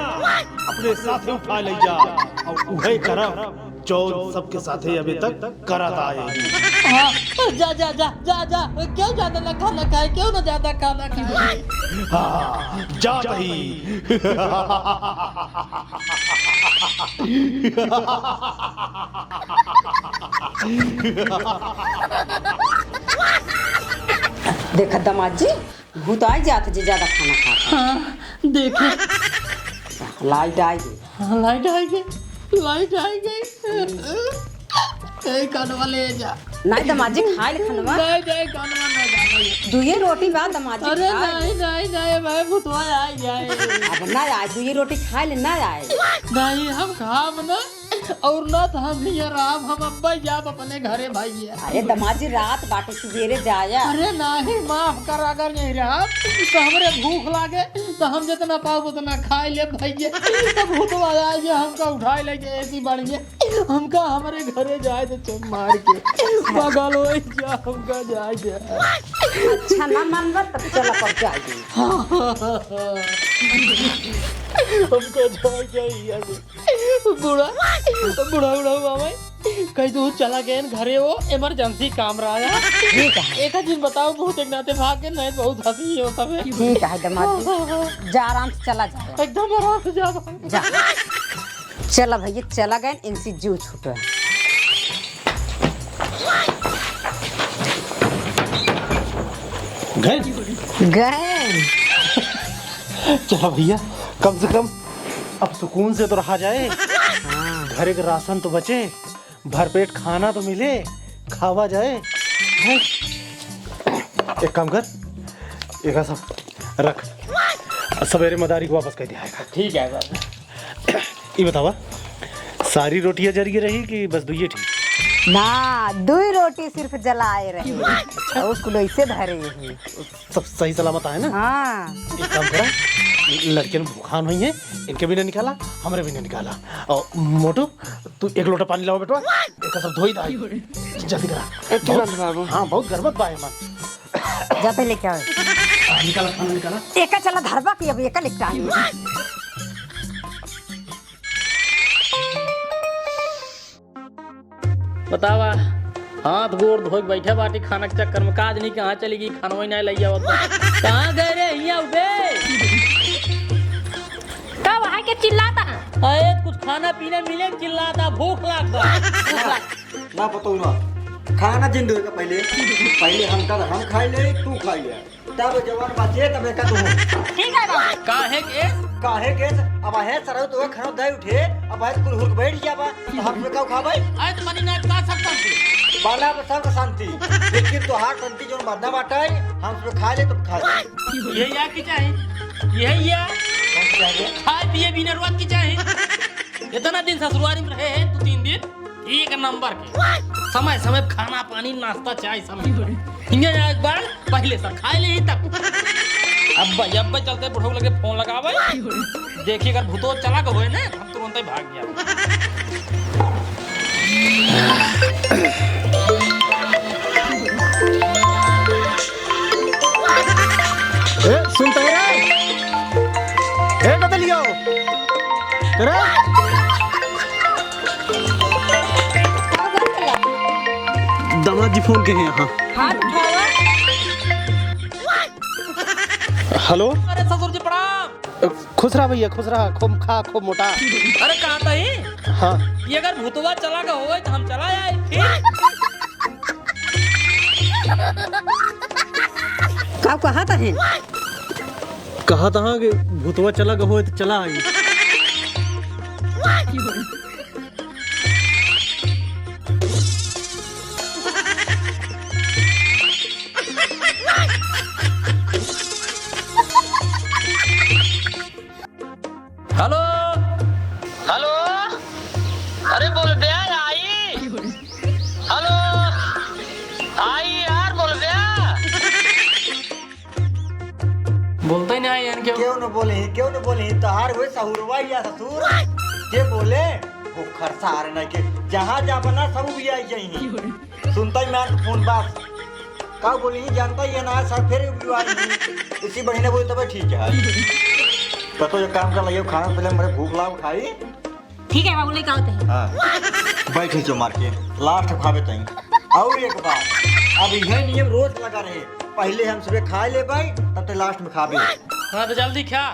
अपने साथे उठा ले जा और उहे करब जौन सबके साथे अबे तक करत आए। हाँ, जा, जा, जा, जा, जा, केहू ज्यादा ना खाना खाए, केहू ना ज्यादा खाना खाए। हाँ, जात ही। देखा दमाद जी, भूत आइ जात जे ज्यादा खाना खात है। हाँ, देखे। लाइट आइ गई। हाँ, लाइट आइ गई, लाइट आइ गई। ए, कनवा ले जा। नाहीं दमाद जी, खाइ ले खनवा। नाहीं, नाहीं, कनवा ना जा, नाहीं। दुइये रोटी बा दमाद जी, अरे खाइ ले। नाहीं, नाहीं, नाहीं, भाई, भूतवा आइ जाए। अब ना आए, दुइये रोटी खाइ ले, ना आए। नाहीं, हम खाब ना। और ना तो हम हियाँ रहब, हम अब्बे जाब अपने घरे भइया। अरे दमाद जी, रात बाटे, सुबेरे जाया। अरे नाहीं, माफ कर, अगर यहीं रहब तो हमरे भूख लागे तो हम जितना पाउब उतना खाइ लेब भइया। तो भूतवा आइ जे हमका उठाइ ले जे एसी बढ़िया, हमका हमरे घरे जाए दे चुप मार के। पागल होइ जा, हमका जाए दे। अच्छा ना मनबा तब चला पर जाए दे। हाँ, हाँ, हाँ, हाँ। हमका जाए दे यहाँ से। बूढ़ा, बूढ़ा, बूढ़ा हुआ मैं। कहीं तो चला गए घरे, वो इमरजेंसी काम रहा है। ठीक है। एक आध दिन बताओ, बहुत एक नाते भाग के, नहीं बहुत हंसी हो सब है। ठीक है, दमाद जी। जा, आराम से चला जाए। एकदम आराम से जा। जा। चला भइया, चला गए, इनसे जीव छूटे। गए? गए। चला भइया, कम से कम अब सुकून से तो रहा जाए। हाँ। घरे के राशन तो बचे, भरपेट खाना तो मिले, खावा जाए। हैं? एक काम कर, एका सब रख, सबेरे मदारी के वापस कइ दिया जाएगा। ठीक है बाबू। ई बतावा, सारी रोटियां जरिए रही कि बस दुइये ठी? ना, दुई रोटी सिर्फ जलाए रही। और कुल ऐसे धरे ही। सब सही सलामत आए ना? हाँ। एक काम करा, लड़कियन भूखान होइहैं, इनके भी ना निकाला, हमरे भी ना निकाला। और मोटू, तू एक लोटा पानी लावा बेटवा, एका सब धोई दाई। जल्दी करा। ए, तुरंत बाबू। हाँ, बहुत गरमत बा एमा। जा पहले क्या है? आ, निकाला, खाना निकाला। एका चला धरबा कि अब एका लेके आई। बतावा, हाथ गोड़ धोइ के बैठे बाटी खाना के चक्कर में, का जानी कहाँ चली गई, खानवा ही नहीं लइ आवत बा। कहाँ गए रे हिया उबे? का वहाँ के चिल्लाता? अरे कुछ खाना पीना मिले, चिल्लाता, भूख लाग बा। ना पतोहू ना, खाना जिन देवे का पहले, पहले हम कर, हम खाई ले, तू खाई ले। तब जवान बचे, तब एका तू। ठीक है बाबू। काहे के? काहे के? अब आहे सरऊ तो खाना दे उठे, अब आहे कुल हुल के बैठ गया बा, तो हम सब का खाबै? अरे तो मनी ना का सब शांति। बाला पर सबके शांति, लेकिन तोहार शांति जोन मरना बाटे, हम सब खा ले, तब खा ले। यही या की चाही, यही या। कौन सी चाही? खाए पिए बिना रोत की चाही। इतना दिन ससुरारी में रहे हैं, दो तीन दिन। एक नंबर के। समय समय पे खाना पानी, नाश्ता, चाय समय पे। हिंगे जा एक बार पहले से खाए ले ही तब। अब भाई, अब चलते बुढ़ऊ लगे फोन लगावे। देखी अगर भूतो चला के होए ना, हम तुरंत ही भाग गया। ए, सुनता है रे? ए, कदलियो। करे? दामाद जी फोन के हैं यहाँ। हाथ उठावा। हेलो। अरे ससुर जी प्रणाम। खुश रहा भइया, खुश रहा, खूब खा, खूब मोटा। अरे कहा था ही? हाँ। ये अगर भूतवा चला गवा होए तो हम चला आए फिर। का कहा था ही? कहा था कि भूतवा चला गवा होए तो चला आई। हेलो। हेलो। अरे बोल बे यार, आई। हेलो। आई यार, बोल बे यार। बोलता ही नहीं यार, क्यों? क्यों न बोले, क्यों न बोले, तोहार हुए सहुरवा या ससुर। के बोले? भूखर सारे नहीं के, जहाँ जा बना सब भी आई जाई। सुनता ही मैं फोन बात। का बोली, जानता ही है ना, सब फिर भी आई। इसी बढ़िया बोली तबे ठीक है। तो, तो एक काम कर लियो, खाना पहले मेरे भूख लाग उठाई। ठीक है बाबू, लेके आओ ते। हाँ। बैठी जो मार के, लास्ट खावे तई। और एक बात, अब यह नियम रोज लगा रहे, पहले हम सुबह खा ले भाई, तब ते लास्ट में खाबे। हाँ, तो जल्दी खा।